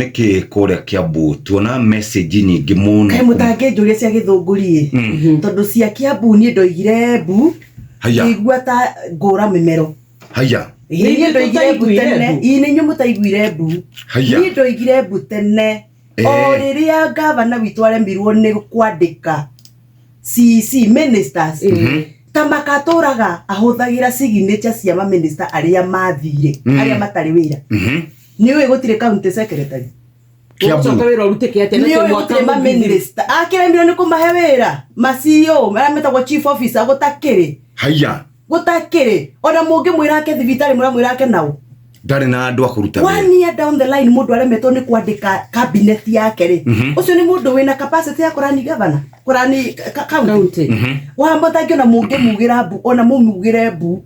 Nĩkĩ kũrĩa Kiambu tuona message nyingĩ mũno. Kaĩ mũtangĩnjũria cia gĩthũngũri ĩ, tondũ cia Kiambu niĩ ndoigire mbu. Haya. Ngĩigua ta ngũra mĩmero. Haya. Ĩ, niĩ ndoigire mbu tũtaiguire tene. mbu. Ĩ, nĩ inyuĩ mũtaiguire mbu. Haya. Niĩ ndoigire mbu tene. O rĩrĩa gavana witũ aremirwo nĩ kwandĩka CEC ministers, ta makatũraga ahũthagĩra signature cia maminista arĩa mathire, arĩa matarĩ wĩra. Nĩ ũĩ gũtirĩ county secretary? Kiambu. Ũgũcoka wĩra ũrutĩke atĩa na Nĩ ũĩ mwaka gũtirĩ mũthiru? maminista akĩremirwo nĩ kũmahe wĩra, ma CEO arĩa metagwo chief officer, gũtakĩrĩ. Haya. Gũtakĩrĩ ona mũngĩmwĩra ake thibitarĩ, mũramwĩra ake nao. Ndarĩ na andũ a kũruta wĩra. One year down the line, mũndũ aremetwo nĩ kwandĩka cabinet yake rĩ, ũcio nĩ mũndũ wĩna capacity ya kũrani governor, kũrani county? County. Wamũtangĩ ona mũngĩmugĩra mbu, ona mũmugĩre mbu,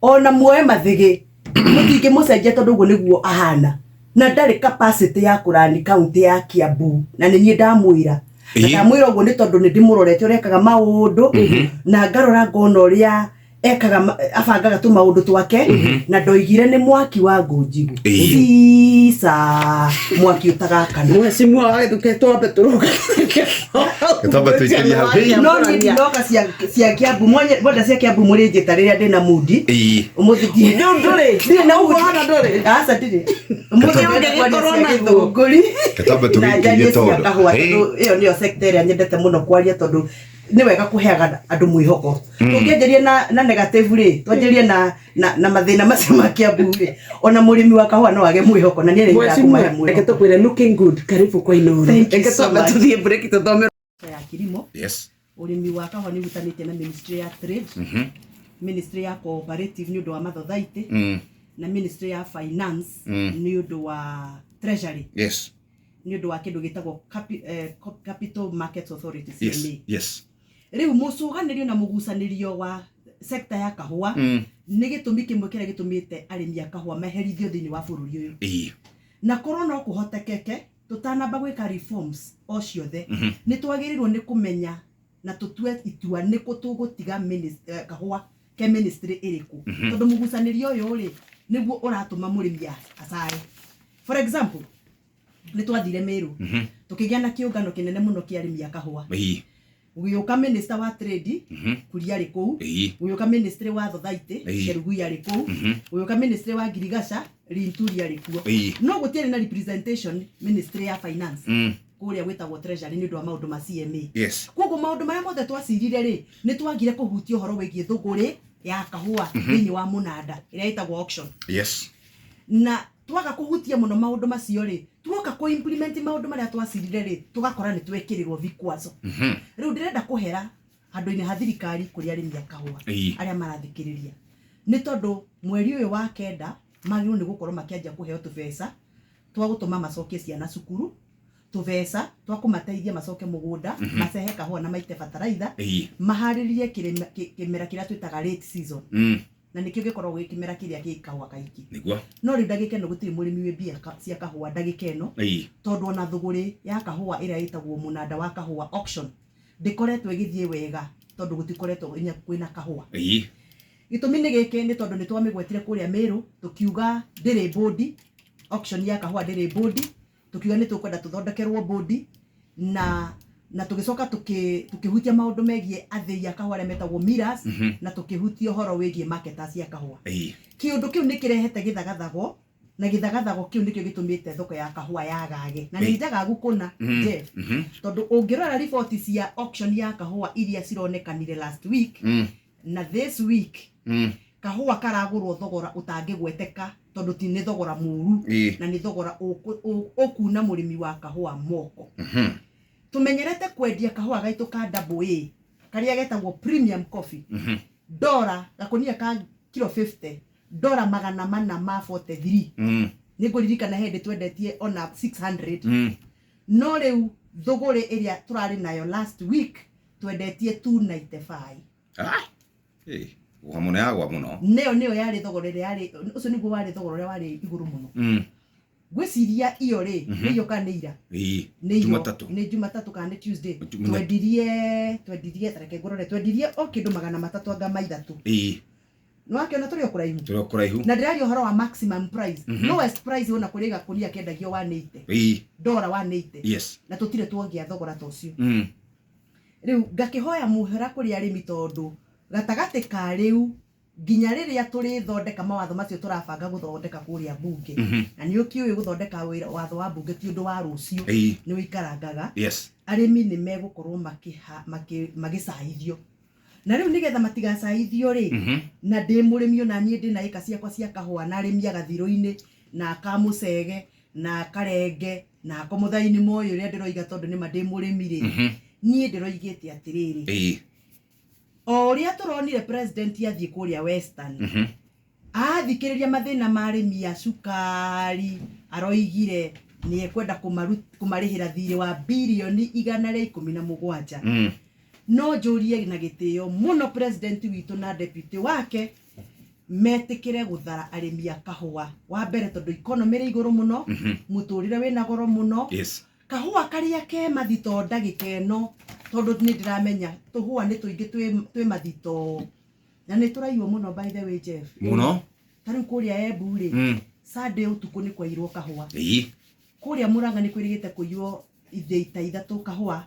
ona muoe mathĩgĩ, mũtingĩmũcenjia, tondũ ũguo nĩguo ahana na ndarĩ capacity ya kũrani county ya Kiambu. Na nĩ niĩ ndamwĩra na ndamwĩra ũguo nĩ tondũ nĩ ndĩmũrorete ũrĩa ekaga maũndũ, na ngarora ngona ũrĩa ekaga abangaga tũmaũndũ twake, na ndoigire nĩ mwaki wa ngũnjigũ cica, mwaki ũtagakana. Mheshimiwa wa gĩthuke, twambe tũrũge. Twambe tũikĩrie hau. Hey. No niĩ ndinoka cia Kiambu mwenda cia Kiambu mũrĩnjĩta rĩrĩa ndĩna mundi. Ũmũthĩ Rĩu ndũrĩ. ndirĩ na Ũguo mundi. hana ndũrĩ. Aca, ndirĩ. Ũmũthĩ Ũngĩgĩkorwo ndĩrenda kwaria cia naguo. gĩthũngũri Twambe na tũgĩikĩrie njarie cia tondũ. kahũa, Hey. tondũ ĩyo nĩyo sector ĩrĩa nyendete mũno kwaria, tondũ nĩ wega kũheaga andũ mwĩhoko. Tũngĩanjĩria na negative rĩ, twanjĩrie na mathĩna macio ma Kiambu rĩ, ona mũrĩmi wa kahũa no age mwĩhoko, na niĩ nĩ Mheshimiwa, kũmahe reke mwĩhoko. tũkwĩre looking good, karibu kwa Inooro. Thank you Reke so twambe much. tũthiĩ break tũthome. Ya kilimo. Ũrĩmi wa kahũa nĩ ũhutanĩtie na ministry ya trade, ministry ya cooperative nĩ ũndũ wa mathothaitĩ, na ministry ya finance nĩ ũndũ wa treasury, nĩ ũndũ wa kĩndũ gĩtagwo Capital Markets Authority, CMA. Rĩu mũcũganĩrio na mũgucanĩrio wa sector ya kahũa nĩ gĩtũmi kĩmwe kĩrĩa gĩtũmĩte arĩmi a kahũa meherithio thĩinĩ wa bũrũri ũyũ. Na korwo no kũhotekeke, tũtanamba gwĩka reforms o ciothe, nĩ twagĩrĩirwo nĩ kũmenya na tũtue itua nĩkũ tũgũtiga kahũa ke ministry ĩrĩkũ, tondũ mũgucanĩrio ũyũ rĩ, nĩguo ũratũma mũrĩmi acae. For example, nĩ twathire Meru, tũkĩgĩa na kĩũngano kĩnene mũno kĩa arĩmi a kahũa. Gũgĩũka minister wa trade, Kuria arĩ kũu. Gũgĩũka ministry wa thothaitĩ, Chelugui arĩ kũu. Gũgĩũka ministry wa ngirigaca, Linturi arĩ kuo. No gũtiarĩ na representation ministry ya finance, kũrĩa gwĩtagwo treasury, nĩ ũndũ wa maũndũ ma CMA. Koguo maũndũ marĩa mothe twacirire rĩ, nĩ twagire kũhutia ũhoro wĩgiĩ thũgũrĩ ya kahũa thĩinĩ wa mũnanda ĩrĩa ĩtagwo auction. Na twaga kũhutia mũno maũndũ macio rĩ, tuoka kũ implement maũndũ marĩa twacirire rĩ, tũgakora nĩ twekĩrĩrwo vikwazo. Rĩu ndĩrenda kũhera handũ-inĩ ha thirikari kũrĩ arĩmi a kahũa arĩa marathikĩrĩria, nĩ tondũ mweri ũyũ wa 9 magĩrĩirwo nĩ gũkorwo makĩanjia kũheo tũbeca twa gũtũma macokie ciana cukuru, tũbeca twa kũmateithia macoke mũgũnda, macehe kahũa na maite bataraitha, maharĩrie kĩmera kĩrĩa twĩtaga late season, na nĩkĩo gĩkoragwo gĩ kĩmera kĩrĩa gĩ kahũa kaingĩ. No rĩu ndagĩka ĩno gũtirĩ mũrĩmi wĩ mbia cia kahũa ndagĩka ĩno, tondũ ona thũgũrĩ ya kahũa ĩrĩa ĩtagwo mũnanda wa kahũa, auction, ndĩkoretwo ĩgĩthiĩ wega, tondũ gũtikoretwo nginya kwĩna kahũa. Gĩtũmi nĩ gĩkĩ, nĩ tondũ nĩ twamĩgwetire kũrĩa Meru, tũkiuga ndĩrĩ bũndi, auction ya kahũa ndĩrĩ bũndi, tũkiuga nĩ tũkwenda tũthondekerwo bũndi, na tũgĩcoka tũkĩhutia maũndũ megiĩ athĩi a kahũa arĩa metagwo millers, na tũkĩhutia ũhoro wĩgiĩ marketers a kahũa. Kĩũndũ kĩu nĩ kĩrehete gĩthagathago, na gĩthagathago kĩu nĩkĩo gĩtũmĩte thoko ya kahũa yagage, na nĩ njagagu kũna, Jeff, tondũ ũngĩrora riboti cia auction ya kahũa iria cironekanire last week na this week, kahũa karagũrwo thogora ũtangĩgweteka, tondũ ti nĩ thogora mũru, na nĩ thogora ũkuna mũrĩmi wa kahũa moko. Tũmenyerete kwendia kahũa gaitũ ka double A karĩa getagwo premium coffee, dora gakũnia ka kilo 50, dora 443. Nĩ ngũririkana hĩndĩ twendetie ona 600, no rĩu thũgũrĩ ĩrĩa tũrarĩ nayo last week twendetie 295. Ah! Gwa mũno yagwa mũno. Nĩyo yarĩ thogora ĩrĩa yarĩ, ũcio nĩguo warĩ thogora ũrĩa warĩ igũrũ mũno. Ngwĩciria iyo rĩ, nĩ iyo kana nĩ ira? Nĩ iyo. Jumatatũ. Nĩ Jumatatũ kana nĩ Tuesday? Twendirie, reke ngũrore, twendirie o kĩndũ 330. Nĩ wakĩona tũrĩ o kũraihu. Tũrĩ o kũraihu. Na ndĩraria ũhoro wa maximum price. Lowest price ona kũrĩ gakũnia kendagio 180. Dollar 180. Yes. Na tũtirĩ tuongia thogora ta ũcio. Rĩu ngakĩhoya mũhera kũrĩ arĩmi tondũ gatagatĩ ka rĩu nginya rĩrĩa tũrĩthondeka mawatho macio tũrabanga gũthondeka kũrĩa mbunge. Na nĩ ũkĩũĩ gũthondeka wĩra watho wa mbunge ti ũndũ wa rũciũ. Nĩ ũikarangaga. Yes. Arĩmi nĩ megũkorwo magĩcaithio. Na rĩu nĩgetha matigacaithio rĩ, na ndĩ mũrĩmi ona niĩ ndĩna ĩka ciakwa cia kahũa na arĩmi a gathirũ-inĩ na kamũcege na karenge na komũthai-inĩ moĩ ũrĩa ndĩroiga tondũ nĩma ndĩ mũrĩmi rĩ. Niĩ ndĩroigĩte atĩrĩrĩ. O ũrĩa tũronire president athiĩ kũrĩa Western. Athikĩrĩria mathĩna ma arĩmi a cukari aroigire nĩ ekwenda kũmarĩhĩra thirĩ wa birioni 117. No njũrie na gĩtĩo mũno president witũ na deputy wake metĩkĩre gũthara arĩmi a kahũa. Wa mbere tondũ economy ĩrĩ igũrũ mũno, mũtũrĩre wĩna goro mũno. Yes. Kahũa karĩa ke mathito ndagĩka ĩno tondũ nĩ ndĩramenya tũhũa nĩ tũingĩ twĩ mathito na nĩ tũraiywo mũno by the way Jeff. Mũno. Ta rĩu kũrĩa Embu rĩ, Sunday ũtukũ nĩ kwairwo kahũa. Kũrĩa Murang'a nĩ kwĩrĩgĩte kũiywo ithĩi ta ithatũ kahũa.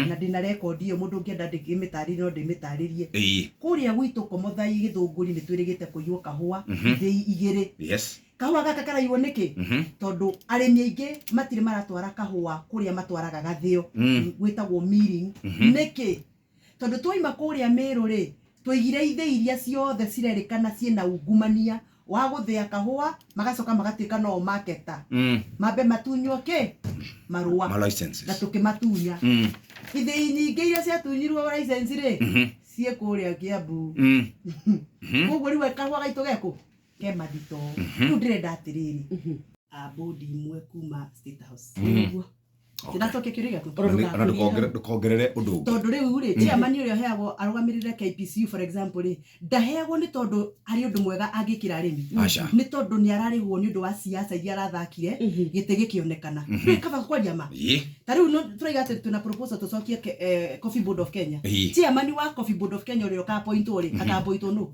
Na ndĩna rekondi ĩyo mũndũ ũngĩenda ndĩmĩtarĩrie no ndĩmĩtarĩrie. Kũrĩa gwitũ Komothai Gĩthũngũri nĩ twĩrĩgĩte kũiywo kahũa ithĩi igĩrĩ. Yes. Kahũa gaka karaiywo nĩkĩ? Tondũ arĩmi aingĩ matirĩ maratwara kahũa kũrĩa matwaraga gathĩo. Gwĩtagwo milling. Nĩkĩ? Tondũ twaima kũrĩa Mĩrũ rĩ, twaigire ithĩi iria ciothe cirerĩkana ciĩna ungumania wa gũthĩa kahũa magacoka magatuĩka no marketer. Mambe matunywo kĩ? Marũa. Ma licenses. Na tũkĩmatunya. Ithĩi nyingĩ iria ciatunyirwo license rĩ, ciĩ kũrĩa Kiambu. Koguo rĩu kahũa gaitũ gekũ? Ke mathito. Rĩu ndĩrenda atĩrĩrĩ. A bodi imwe kuma State House. Ndĩracokia kĩũria gĩaku. Ona ndũkongerere ũndũ ũngĩ. Tondũ rĩu rĩ, chairman ũrĩa ũheagwo arũgamĩrĩre KPCU for example rĩ, ndaheagwo nĩ tondũ arĩ ũndũ mwega angĩkĩra arĩmi. Aca. Nĩ tondũ nĩ ararĩhwo nĩ ũndũ wa siasa iria arathakire, gĩtĩ gĩkĩonekana. Rĩu kaba kwaria ma. Ta rĩu no tũraiga atĩ twĩna proposal tũcokie Coffee Board of Kenya. Chairman wa Coffee Board of Kenya ũrĩa ũka-appointwo rĩ, aka-appointwo nũ?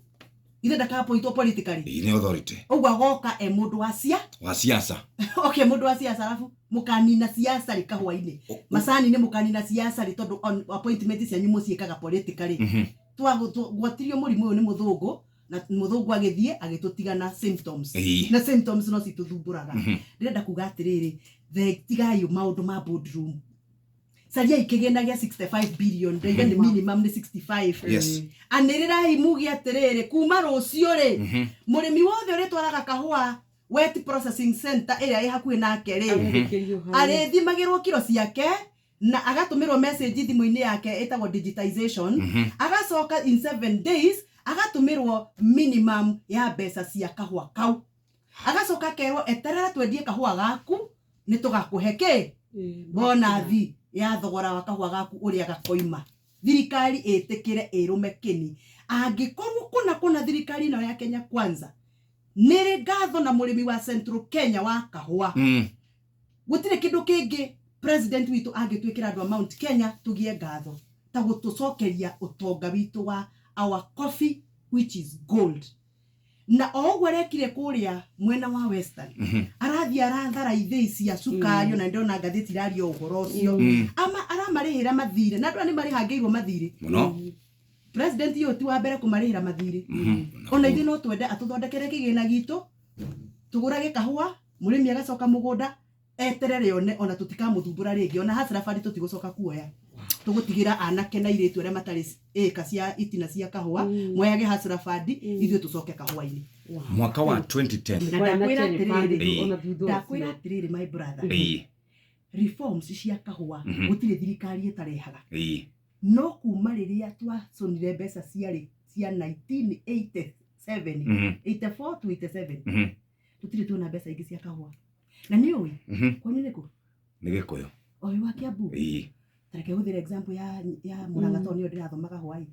Ithe ndaka-appointwo politically. Nĩ authority. Ũguo agoka e mũndũ wa wa siasa. Okay, mũndũ wa siasa arabu mũkanina siasa rĩ kahũa-inĩ. Macani-inĩ mũkanina siasa rĩ tondũ appointment cianyu mũciĩkaga politically. Twagwatirio mũrimũ ũyũ nĩ mũthũngũ na mũthũngũ agĩthiĩ agĩtũtiga na symptoms. Na symptoms no citũthumbũraga. Ndĩrenda kuga atĩrĩrĩ, tigai maũndũ ma boardroom. Cariai kĩgĩna gĩa 65 billion, ndaiga nĩ minimum nĩ 65. Yes. Anĩrĩrai muge atĩrĩrĩ, kuma rũciũ rĩ, mũrĩmi wothe ũrĩtwaraga kahũa wet processing center ĩrĩa ĩ hakuhĩ nake rĩ, arĩthimagĩrwo kiro ciake na agatũmĩrwo message thimũ-inĩ yake ĩtagwo digitization. Agacoka in 7 days agatũmĩrwo minimum ya mbeca cia kahũa kau. Agacoka akerwo eterera twendie kahũa gaku nĩ tũgakũhe kĩ? Bonathi ya thogora wa kahũa gaku ũrĩa gakoima. Thirikari ĩtĩkĩre ĩrũme kĩni. Angĩkorwo kũna kũna thirikari ĩno ya Kenya Kwanza nĩrĩ ngatho na mũrĩmi wa Central Kenya wa kahũa. Gũtirĩ kĩndũ kĩngĩ president witũ angĩtwĩkĩra andũ a Mount Kenya tũgĩe ngatho ta gũtũcokeria ũtonga witũ wa our coffee which is gold. Na o ũguo arekire kũrĩa mwena wa Western, arathiĩ arathara ithĩi cia cukari, ona ndĩrona ngathĩti iraria ũhoro ũcio. Ama aramarĩhĩra mathirĩ, na andũ aya nĩ marĩhangĩirwo mathirĩ. Mũno. President ũyũ ti wa mbere kũmarĩhĩra mathirĩ. Ona ithuĩ no twende atũthondekere kĩgĩna gitũ, tũgũrage kahũa, mũrĩmi agacoka mũgũnda, eterere one ona tũtikamũthumbũra rĩngĩ, ona Hustler Fund tũtigũcoka kuoya. Tũgũtigĩra anake na airĩtu arĩa matarĩ ĩka cia itina cia kahũa, moyage Hustler Fund, ithuĩ tũcoke kahũa-inĩ. Mwaka wa 2010. Na ndakwĩra atĩrĩrĩ my brother, reforms cia kahũa gũtirĩ thirikari ĩtarehaga. No kuma rĩrĩa twacũnire mbeca ciarĩ cia 1987, 84 to 87, tũtirĩ tuona mbeca ingĩ cia kahũa. Na nĩ ũĩ kwanyu nĩ kũ? Nĩ Gĩkũyũ. Ũyũ wa Kiambu. Tareke hũthĩre example ya Murang'a tondũ nĩyo ndĩrathomaga hwaĩ.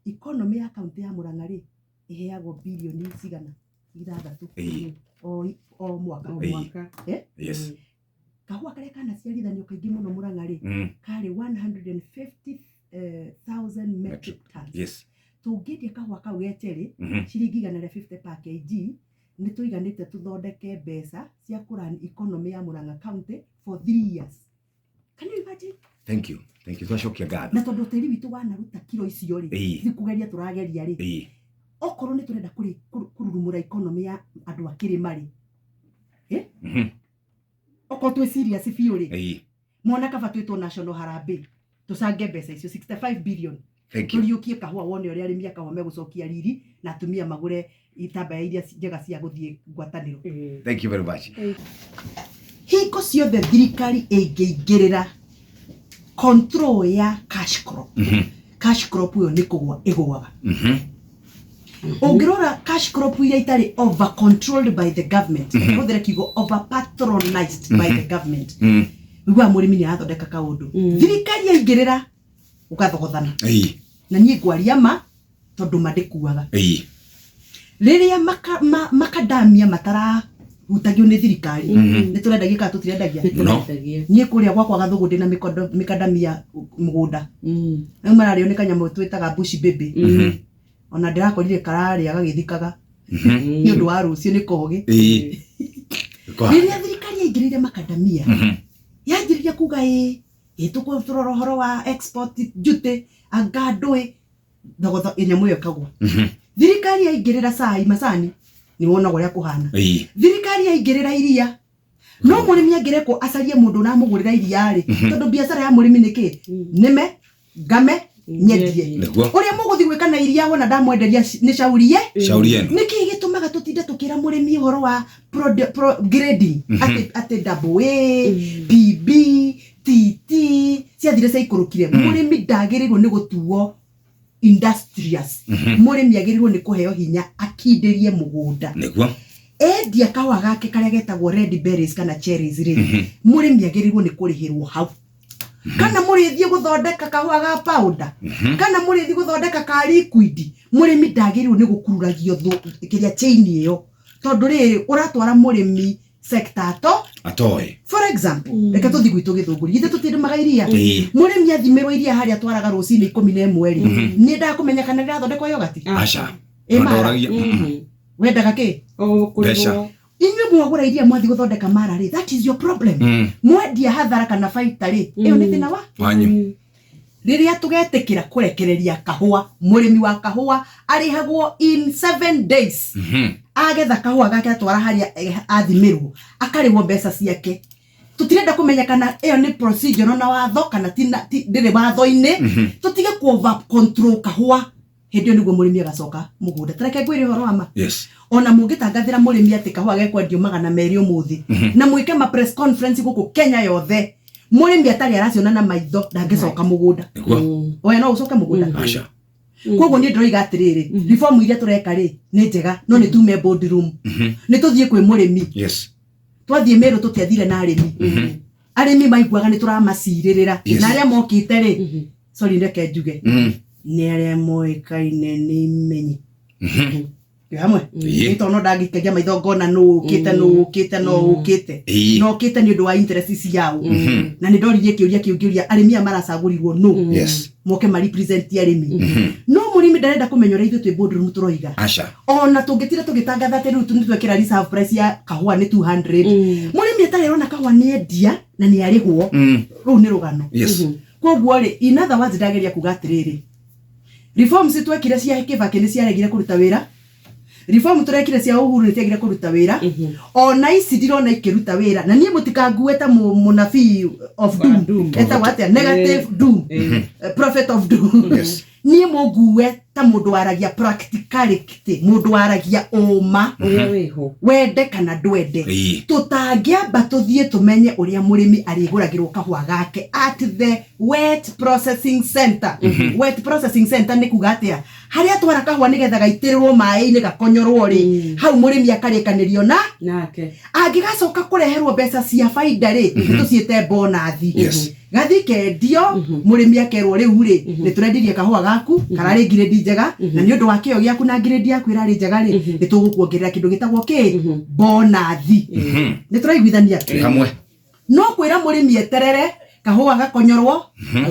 Economy ya kaunti ya Murang'a rĩ ĩheagwo bilioni cigana? 6 o mwaka. Yes. Kahũa karĩa kanaciarithanio kaingĩ mũno Murang'a rĩ karĩ 150,000 metric tons. Yes. Tũngĩendia kahũa kau ge cherry ciringi 150 per kg, nĩ tũiganĩte tũthondeke mbeca cia kũrun economy ya Murang'a County for 3 years. Can you imagine? Thank you, thank you, twacokia ngatho. Na tondũ tĩri witũ wanaruta kiro icio rĩ, nĩ kũgeria tũrageria rĩ, okorwo nĩ tũrenda kũrurumũra economy ya andũ a kĩrĩma rĩ, okorwo twĩ serious biũ rĩ, mona kaba twĩtwo national harambee, tũcange mbeca icio 65 billion. Thank you. Tũriũkie kahũa, wone ũrĩa arĩmi a kahũa megũcokia riri na atumia magũre itambaya iria njega cia gũthiĩ ngwatanĩro. Thank you very much. Hingo ciothe thirikari ĩngĩingĩrĩra control ya cash crop, cash crop ĩyo nĩ kũgwa ĩgũaga. Ũngĩrora cash crop iria itarĩ over controlled by the government, hũthĩre kiugo over patronized by the government, ũiguaga mũrĩmi nĩ arathondeka kaũndũ, thirikari yaingĩrĩra ũgathogothana. Na niĩ ngwaria ma tondũ ma ndĩkuaga. Rĩrĩa makadamia matarahutagio nĩ thirikari, nĩ tũrendagia kana tũtirendagia? Mũno. Niĩ kũrĩa gwakwa Gathũgũ ndĩna mĩkandamia mũgũnda. Rĩu mararĩo nĩ kanyamũ twĩtaga bush baby. Ona ndĩrakorire kararĩa gagĩthikaga nĩ ũndũ wa rũciũ, nĩ kogĩ. Rĩrĩa thirikari yaingĩrĩire makandamia, yanjĩrĩria kuga ĩ ĩ tũkũrora ũhoro wa export duty, anga ndũĩ thogotho, nyamũ ĩyo ĩkagwa. Thirikari yaingĩrĩra cai, macani, nĩ wonaga ũrĩa kũhana. Thirikari yaingĩrĩra iria, no mũrĩmi angĩrekwo acarie mũndũ ũramũgũrĩra iria rĩ, tondũ biacara ya mũrĩmi nĩ kĩ? Nĩme ngame nyendie. Ũrĩa mũgũthiĩ gwĩka na iria wona ndamwenderia nĩ caurie. Shauri yenu. Nĩkĩ gĩtũmaga tũtinde tũkĩra mũrĩmi ũhoro wa grading, atĩ double A, BB, TT ciathire ciaikũrũkire? Mũrĩmi ndagĩrĩirwo nĩ gũtuo industrious. Mũrĩmi agĩrĩirwo nĩ kũheo hinya akindĩrie mũgũnda. Endia kahũa gake karĩa getagwo red berries kana cherries rĩ, mũrĩmi agĩrĩirwo nĩ kũrĩhĩrwo hau. Kana mũrĩthiĩ gũthondeka kahũa ga powder, kana mũrĩthiĩ gũthondeka ka liquid, mũrĩmi ndagĩrĩirwo nĩ gũkururagio kĩrĩa chain ĩyo, tondũ rĩrĩ ũratwara mũrĩmi sector to Atoe. For example, reke tũthiĩ gwitũ Gĩthũngũri, githĩ tũtirĩmaga iria? Ĩĩ. Mũrĩmi athimĩrwo iria harĩa atwaraga rũcinĩ 11 rĩ, nĩ endaga kũmenya kana rĩrathondekwo yogati? Aca. Ĩ mara. Ndoragia. Wendaga kĩ? Mbeca. Inyuĩ mwagũra iria mwathiĩ gũthondeka mara rĩ, that is your problem. Mwendia hathara kana baita rĩ, ĩyo nĩ thĩna wa Wanyu. Rĩrĩa tũgetĩkĩra kũrekereria kahũa, mũrĩmi wa kahũa arĩhagwo in 7 days. Agetha kahũa gake atwara harĩa athimĩrwo, akarĩhwo mbeca ciake. Tũtirenda kũmenya kana ĩyo nĩ procedure na watho kana ndĩrĩ watho-inĩ. Tũtige ku over control kahũa. Hĩndĩ ĩyo nĩguo mũrĩmi agacoka mũgũnda. Tareke ngwĩre ũhoro wa ma. Ona mũngĩtangathĩra mũrĩmi atĩ kahũa gekwendio 200 ũmũthĩ, na mwĩke ma press conference gũkũ Kenya yothe, mũrĩmi atarĩ araciona na maitho ndangĩcoka mũgũnda. Oya, no ũcoke mũgũnda? Aca. Koguo niĩ ndĩroiga atĩrĩrĩ, reform iria tũreka rĩ nĩ njega, no nĩ tume boardroom, nĩ tũthiĩ kwĩ mũrĩmi. Twathiĩ Meru tũtiathire na arĩmi. Arĩmi maiguaga nĩ tũramacirĩrĩra. Na arĩa mokĩte rĩ, sorry, reke njuge, nĩ arĩa moĩkaine nĩ imenyi. Twĩ hamwe? Nĩ tondũ no ndangĩikagia maitho ngona nũ ũkĩte, nũ ũkĩte, no ũkĩte. Na ũkĩte nĩ ũndũ wa interest ciao. Na nĩ ndoririe kĩũria kĩu ngĩũria arĩmi aya maracagũrirwo nũ moke ma represent arĩmi. No mũrĩmi ndarenda kũmenya ũrĩa ithuĩ twĩ boardroom tũroiga. Aca. Ona tũngĩtinda tũgĩtangatha atĩ rĩu nĩ twekĩra reserve price ya kahũa nĩ 200, mũrĩmi atarĩ arona kahũa nĩ endia na nĩ arĩhwo, rũu nĩ rũgano. Koguo rĩ, in other words, ndageria kuga atĩrĩrĩ, reforms twekire cia Kibaki nĩ ciaregire kũruta wĩra, reform tũrekire cia Uhuru nĩ ciagire kũruta wĩra, ona ici ndirona ikĩruta wĩra. Na niĩ mũtikangue ta mũnabii of doom. Doom. Etagwo atĩa? Negative doom. Prophet of doom. Niĩ mũngue ta mũndũ waragia practicality, mũndũ waragia ũma. Ũrĩa wĩho. Wende kana ndwende, tũtangĩamba tũthiĩ tũmenye ũrĩa mũrĩmi arĩgũragĩrwo kahũa gake at the wet processing center. Wet processing center nĩ kuga atĩa? Harĩa twara kahũa nĩgetha gaitĩrĩrwo maĩ-inĩ gakonyorwo rĩ, hau mũrĩmi akarĩkanĩrio na Nake. Angĩgacoka kũreherwo mbeca cia baida rĩ, tũciĩte bonathi. Gathi kendio, mũrĩmi akerwo rĩu rĩ, nĩ tũrendirie kahũa gaku kararĩ ngirĩndi njega, na nĩ ũndũ wa kĩo gĩaku na ngirĩndi yaku ĩrarĩ njega rĩ, nĩ tũgũkuongerera kĩndũ gĩtagwo kĩ? Bonathi. Nĩ tũraiguithania? Twĩ hamwe. No kwĩra mũrĩmi eterere Kahũa gakonyorwo,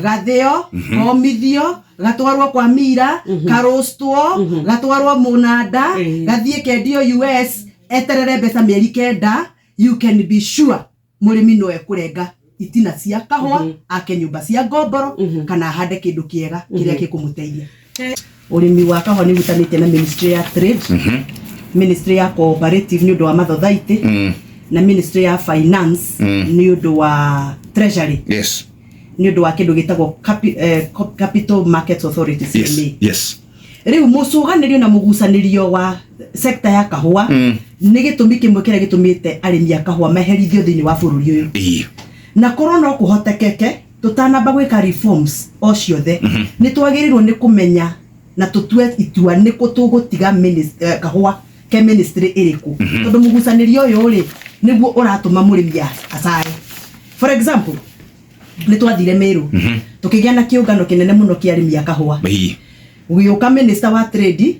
gathĩo, komithio, gatwarwo kwa mira, karũstwo, gatwarwo mũnanda, gathiĩ kendio US, eterere mbeca mĩeri 9. You can be sure mũrĩmi no ekũrenga itina cia kahũa, ake nyũmba cia ngomboro kana ahande kĩndũ kĩega kĩrĩa gĩkũmũteithia. Ũrĩmi wa kahũa nĩ ũhutanĩtie na ministry ya trade, ministry ya cooperative nĩ ũndũ wa mathothaitĩ, na ministry ya finance nĩ ũndũ wa treasury, nĩ ũndũ wa kĩndũ gĩtagwo Capital Markets Authority, CMA. Rĩu mũcũganĩrio na mũgucanĩrio wa sector ya kahũa nĩ gĩtũmi kĩmwe kĩrĩa gĩtũmĩte arĩmi a kahũa meherithio thĩinĩ wa bũrũri ũyũ. Na korwo no kũhotekeke tũtanamba gwĩka reforms o ciothe, nĩ twagĩrĩirwo nĩ kũmenya na tũtue itua nĩ kũ tũgũtiga kahũa ke ministry ĩrĩkũ, tondũ mũgucanĩrio ũyũ rĩ nĩguo ũratũma mũrĩmi acae. For example, nĩ twathire Meru, tũkĩgĩa na kĩũngano kĩnene mũno kĩa arĩmi a kahũa. Gũgĩũka minister wa trade,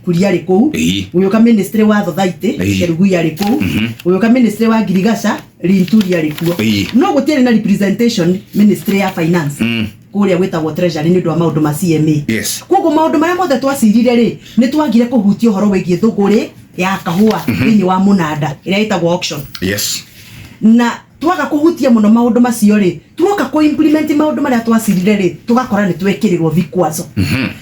Kuria arĩ kũu. Gũgĩũka ministry wa thothaitĩ, Kerugui arĩ kũu. Gũgĩũka ministry wa ngirigaca, Linturi arĩ kuo. No gũtiarĩ na representation ministry ya finance, kũrĩa gwĩtagwo treasury, nĩ ũndũ wa maũndũ ma CMA. Koguo maũndũ marĩa mothe twacirire rĩ, nĩ twagire kũhutia ũhoro wĩgiĩ thũgũrĩ ya kahũa thĩinĩ wa mũnanda ĩrĩa ĩtagwo auction. Na twaga kũhutia mũno maũndũ macio rĩ, tuoka kũ implement maũndũ marĩa twacirire rĩ, tũgakora nĩ twekĩrĩrwo vikwazo.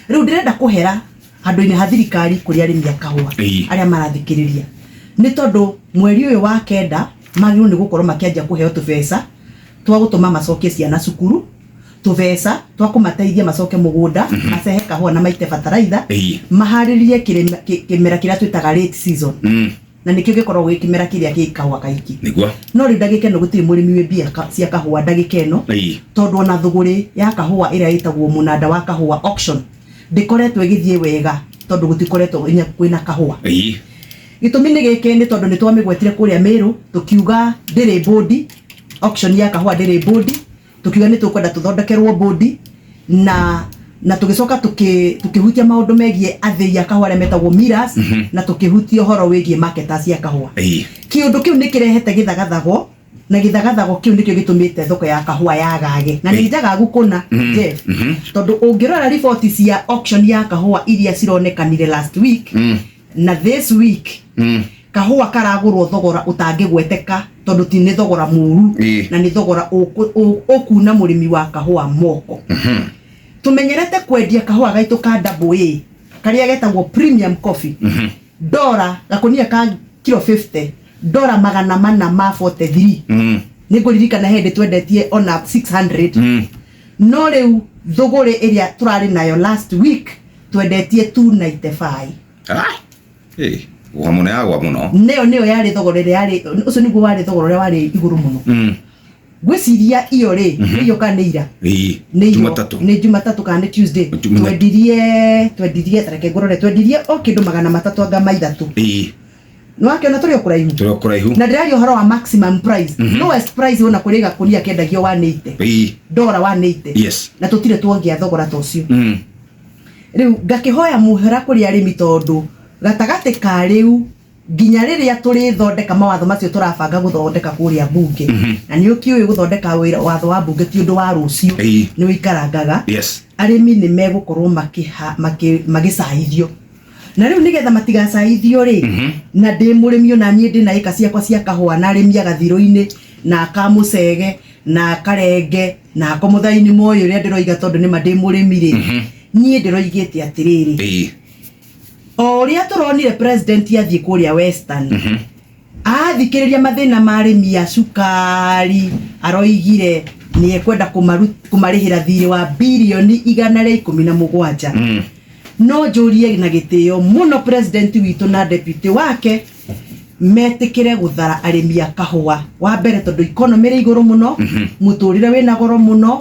Rĩu ndĩrenda kũhera handũ-inĩ ha thirikari kũrĩ arĩmi a kahũa arĩa marathikĩrĩria, nĩ tondũ mweri ũyũ wa 9 magĩrĩirwo nĩ gũkorwo makĩanjia kũheo tũbeca twa gũtũma macokie ciana cukuru, tũbeca twa kũmateithia macoke mũgũnda, macehe kahũa na maite bataraitha, maharĩrie kĩmera kĩrĩa twĩtaga late season, na nĩkĩo gĩkoragwo gĩ kĩmera kĩrĩa gĩ kahũa kaingĩ. No rĩu ndagĩka ĩno gũtirĩ mũrĩmi wĩ mbia cia kahũa ndagĩka ĩno, tondũ ona thũgũrĩ ya kahũa ĩrĩa ĩtagwo mũnanda wa kahũa, auction, ndĩkoretwo ĩgĩthiĩ wega tondũ gũtikoretwo nginya kwĩna kahũa. Gĩtũmi nĩ gĩkĩ, nĩ tondũ nĩ twamĩgwetire kũrĩa Meru, tũkiuga ndĩrĩ bodi, auction ya kahũa ndĩrĩ bodi. Tũkiuga nĩ tũkwenda tũthondekerwo bodi, na tũgĩcoka tũkĩhutia maũndũ megiĩ athĩi a kahũa arĩa metagwo millers, na tũkĩhutia ũhoro wĩgiĩ marketers a kahũa. Kĩũndũ kĩu nĩ kĩrehete gĩthagathago, na gĩthagathago kĩu nĩkĩo gĩtũmĩte thoko ya kahũa yagage, na nĩ njagagu kũna, Jeff, tondũ ũngĩrora riboti cia auction ya kahũa iria cironekanire last week na this week, kahũa karagũrwo thogora ũtangĩgweteka, tondũ ti nĩ thogora mũru, na nĩ thogora ũkuna mũrĩmi wa kahũa moko. Tũmenyerete kwendia kahũa gaitũ ka double A karĩa getagwo premium coffee dora gakũnia ka kilo 50 dora 443. Nĩ ngũririkana hĩndĩ twendetie ona 600, no rĩu thũgũrĩ ĩrĩa tũrarĩ nayo last week twendetie 295. Ah. Gwa mũno yagwa mũno. Nĩyo yarĩ thogora ĩrĩa yarĩ, ũcio nĩguo warĩ thogora ũrĩa warĩ igũrũ mũno. Ngwĩciria iyo rĩ, nĩ iyo kana nĩ ira? Nĩ iyo. Jumatatũ. Nĩ Jumatatũ kana nĩ Tuesday? Twendirie, reke ngũrore, twendirie o kĩndũ 303. Nĩ wakĩona tũrĩ o kũraihu. Tũrĩ o kũraihu. Na ndĩraria ũhoro wa maximum price. Lowest price ona kũrĩ gakũnia kendagio 180, dora 180, na tũtirĩ tuongĩa thogora ta ũcio. Rĩu ngakĩhoya mũhera kũrĩ arĩmi, tondũ gatagatĩ ka rĩu nginya rĩrĩa tũrĩthondeka mawatho macio tũrabanga gũthondeka kũrĩa mbunge, na nĩ ũkĩũĩ gũthondeka wĩra watho wa mbunge ti ũndũ wa rũciũ, nĩ ũikarangaga. Arĩmi nĩ megũkorwo magĩcaithio, na rĩu nĩgetha matigacaithio rĩ, na ndĩ mũrĩmi ona niĩ ndĩna ĩka ciakwa cia kahũa, na arĩmi a gathirũ-inĩ na kamũcege na karenge na komũthai-inĩ moĩ ũrĩa ndĩroiga, tondũ nĩma ndĩ mũrĩmi rĩ, niĩ ndĩroigĩte atĩrĩrĩ, o ũrĩa tũronire president athiĩ kũrĩa Western, athikĩrĩria mathĩna ma arĩmi a cukari, aroigire nĩ ekwenda kũmarĩhĩra thirĩ wa birioni 117. No njũrie na gĩtĩo mũno president witũ na deputy wake metĩkĩre gũthara arĩmi a kahũa wa mbere, tondũ economy ĩrĩ igũrũ mũno, mũtũrĩre wĩna goro mũno.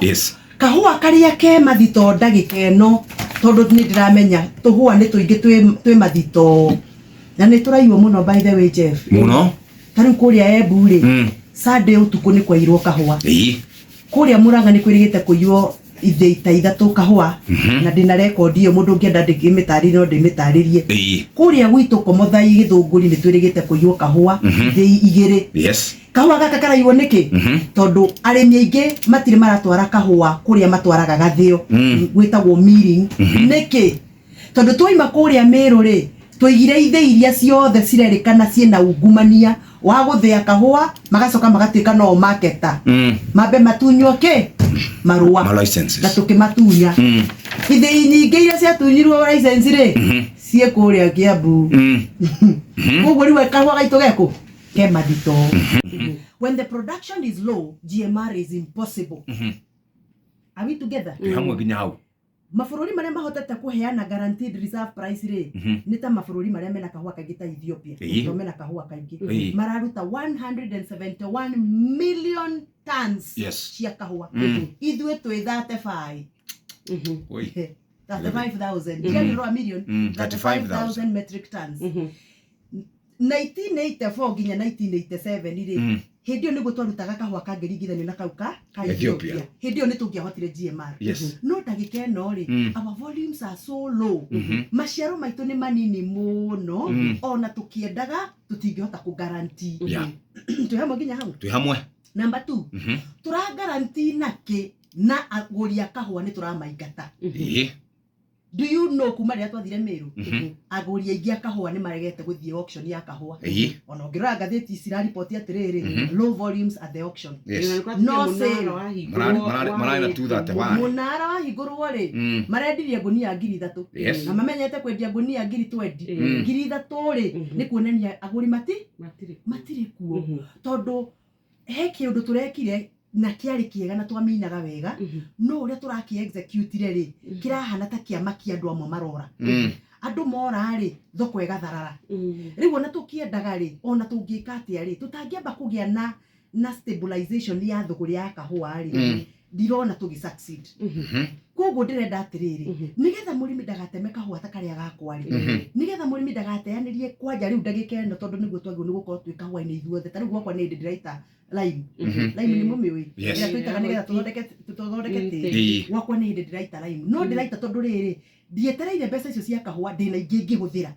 Kahũa karĩa ke mathito ndagĩka ĩno, tondũ nĩ ndĩramenya tũhũa nĩ tũingĩ twĩ mathito na nĩ tũraiywo mũno, by the way, Jeff. Mũno. Ta rĩu kũrĩa Embu rĩ, Sunday ũtukũ nĩ kwairwo kahũa. Kũrĩa Mũrang'a nĩ kwĩrĩgĩte kũiywo ithĩi ta ithatũ kahũa, na ndĩna rekondi ĩyo, mũndũ ũngĩenda ndĩmĩtarĩrie no ndĩmĩtarĩrie. Kũrĩa gwitũ Komothai Gĩthũngũri nĩ twĩrĩgĩte kũiywo kahũa ithĩi igĩrĩ. Kahũa gaka karaiywo nĩkĩ? Tondũ arĩmi aingĩ matirĩ maratwara kahũa kũrĩa matwaraga gathĩo, gwĩtagwo milling. Nĩkĩ? Tondũ twaima kũrĩa Mĩrũ rĩ, twaigire ithĩ iria ciothe cirerĩkana ciĩna ungumania wa gũthĩa kahũa, magacoka magatuĩka no marketer, mambe matunywo kĩ marũa Ma licenses. Na tũkĩmatunya ithĩi nyingĩ iria ciatunyirwo license rĩ, ciĩ kũrĩa Kiambu. Koguo rĩu kahũa gaitũ gekũ ke mathito. When the production is low, GMR is impossible. Are we together? Twĩ hamwe nginya hau. Mabũrũri marĩa mahotete kũheana guaranteed reserve price rĩ, nĩ ta mabũrũri marĩa mena kahũa kaingĩ ta Ethiopia. To mena kahũa kaingĩ, mararuta 171 million tons cia kahũa. Ithuĩ twĩ 35 Oi. 35,000, ndianĩrwa million, 35,000 35,000 metric tons. 1984 nginya 1987 rĩ, hĩndĩ ĩyo nĩguo twarutaga kahũa kangĩringithanio na kau ka Ethiopia. Ethiopia. Hĩndĩ ĩyo nĩ tũngĩahotire GMR. No ndagĩka ĩno rĩ, our volumes are so low, maciaro maitũ nĩ manini mũno, ona tũkĩendaga tũtingĩhota kũ guarantee. Twĩ hamwe nginya hau? Twĩ hamwe. Number two, tũra guarantee nakĩ na agũri a kahũa nĩ tũramaingata? Do you know kuma rĩrĩa twathire Meru, agũri aingĩ a kahũa nĩ maregete gũthiĩ auction ya kahũa? Ona ũngĩrora ngathĩti ici irariboti atĩrĩrĩ, low volumes at the auction. No sale. Mararĩ na 231. Mũnara wahingũrwo rĩ, marendirie ngũnia 3,000. Na mamenyete kwendia ngũnia 20,000. 3,000 rĩ, nĩ kuonania agũri matirĩ kuo, tondũ he kĩũndũ tũrekire na kĩarĩ kĩega na twaminaga wega, no ũrĩa tũrakĩ execute rĩ, kĩrahana ta kĩama kĩa andũ amwe marora. Andũ mora rĩ, thoko ĩgatharara. Rĩu ona tũkĩendaga rĩ, ona tũngĩka atĩa rĩ, tũtangĩamba kũgĩa na stabilization ya thũgũrĩ ya kahũa rĩ, ndirona tũgĩ succeed. Koguo ndĩrenda atĩrĩrĩ, nĩgetha mũrĩmi ndagateme kahũa ta karĩa gakwa rĩ, nĩgetha mũrĩmi ndagateanĩrie kwanja rĩu ndagĩka ĩno, tondũ nĩguo twagĩrĩirwo nĩ gũkorwo twĩ kahũa-inĩ ithuothe. Ta rĩu gwakwa nĩ hĩndĩ ndĩraita lime. Lime nĩ mũmĩũĩ? Yes. Ĩrĩa tũitaga nĩgetha tũthondeke tĩri. Gwakwa nĩ hĩndĩ ndĩraita lime, no ndĩraita tondũ rĩrĩ, ndietereire mbeca icio cia kahũa, ndĩna ingĩ ingĩhũthĩra.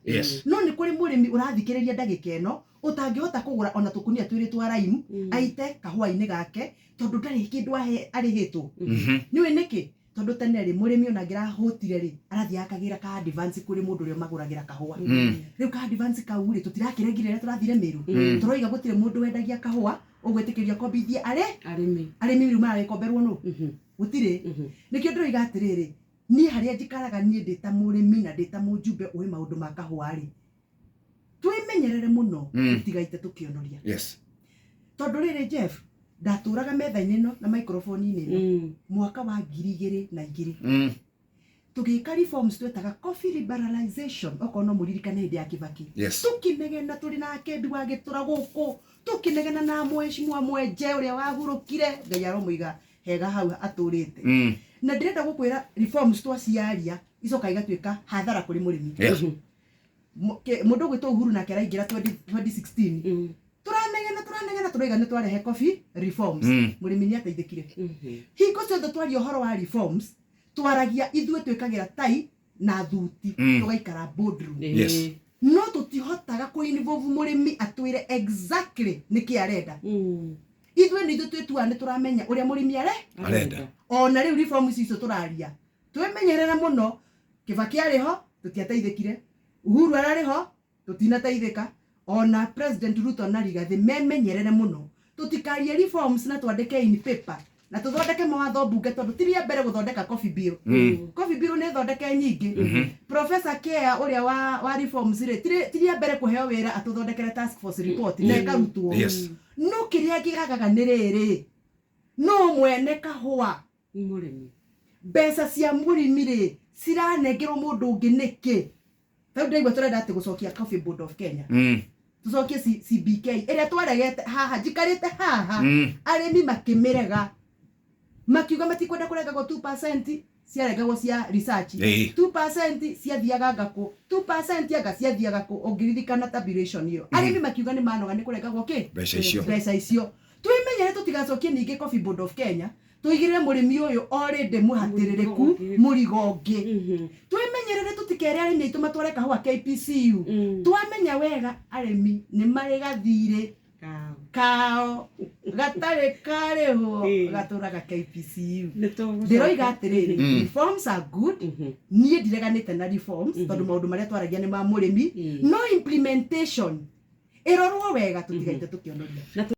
No nĩ kũrĩ mũrĩmi ũrathikĩrĩria ndagĩka ĩno ũtangĩhota kũgũra ona tũkunia twĩrĩ twa lime aite kahũa-inĩ gake, tondũ ndarĩ kĩndũ arĩhĩtwo. Nĩũĩ nĩkĩ? Tondũ tene rĩ, mũrĩmi ona angĩrahũtire rĩ, arathiaga akagĩra ka advance kũrĩ mũndũ ũrĩa ũmagũragĩra kahũa. Rĩu ka advance kau rĩ, tũtirakĩrengire rĩrĩa tũrathire Mĩrũ. Tũroiga gũtirĩ mũndũ wendagia kahũa ũgwĩtĩkĩria kombithie arĩ Arĩmi. Arĩmi rĩu maragĩkomberwo nũ? Gũtirĩ. Nĩkĩo ndĩroiga atĩrĩrĩ, niĩ harĩa njikaraga, niĩ ndĩ ta mũrĩmi na ndĩ ta mũjumbe ũĩ maũndũ ma kahũa rĩ, twĩmenyerere mũno, tũtigaite tũkĩonoria. Tondũ rĩrĩ, Jeff, ndatũraga metha-inĩ ĩno na microphone-inĩ ĩno mwaka wa 2002, tũgĩka reforms twetaga coffee liberalization, okorwo no mũririkane hĩndĩ ya Kibaki. Tũkĩnegena tũrĩ na Kendi wa Gĩtũra gũkũ, tũkĩnegena na mheshimiwa Mwenje ũrĩa wahurũkire, Ngai aromũiga hega hau atũrĩte. Na ndĩrenda gũkwĩra, reforms twaciaria icoka igatuĩka hathara kũrĩ mũrĩmi. Mũndũ ũgwĩtwo Uhuru nake araingĩra 20 2016. Tũranegena, tũranegena, tũraiga nĩ twarehe coffee reforms. Mũrĩmi nĩ ateithĩkire? Hingo ciothe twaria ũhoro wa reforms, twaragia ithuĩ twĩkagĩra tai na thuti, tũgaikara boardroom. No tũtihotaga kũ involve mũrĩmi atwĩre exactly nĩkĩ arenda. Ithuĩ nĩ ithuĩ twĩtuaga nĩ tũramenya ũrĩa mũrĩmi are Arenda. Ona rĩu reforms icio tũraria, twĩmenyerere mũno. Kibaki arĩ ho, tũtiateithĩkire. Uhuru ararĩ ho, tũtinateithĩka. Ona President Ruto na Rigathi memenyerere mũno, tũtikarie reforms na twandĩke in paper na tũthondeke mawatho mbunge, tondũ ti rĩa mbere gũthondeka coffee bill. Coffee bill nĩ thondeke nyingĩ. Professor Kea ũrĩa wa reforms rĩ, ti rĩa mbere kũheo wĩra atũthondekere task force report na ĩkarutwo. No kĩrĩa kĩgagaga nĩ rĩrĩ, no mwene kahũa? Mũrĩmi. Mbeca cia mũrĩmi rĩ, ciranengerwo mũndũ ũngĩ nĩkĩ? Rĩu ndaigua tũrenda atĩ gũcokia Coffee Board of Kenya, tũcokie CBK ĩrĩa twaregete haha, njikarĩte haha, arĩmi makĩmĩrega, makiuga matikwenda kũrengagwo 2% ciarengagwo cia research. 2% ciathiaga ngakũ, 2% anga ciathiaga kũ, ũngĩririkana tabulation ĩyo. Arĩmi makiuga nĩ manoga nĩ kũrengagwo kĩ? Mbeca icio. Mbeca icio. Twĩmenyere tũtigacokie ningĩ Coffee Board of Kenya, tũigĩrĩre mũrĩmi ũyũ already mũhatĩrĩrĩku mũrigo ũngĩ. Twĩmenyerere tũtikere arĩmi aitũ matware kahũa KPCU. Twamenya wega arĩmi nĩ marĩ gathirĩ. Kao. Kao gatarĩ karĩhwo gatũraga KPCU. Ndĩroiga atĩrĩrĩ, reforms are good. Niĩ ndireganĩte na reforms, tondũ maũndũ marĩa twaragia nĩ ma mũrĩmi, no implementation ĩrorwo wega, tũtigaite tũkĩonoria. Na.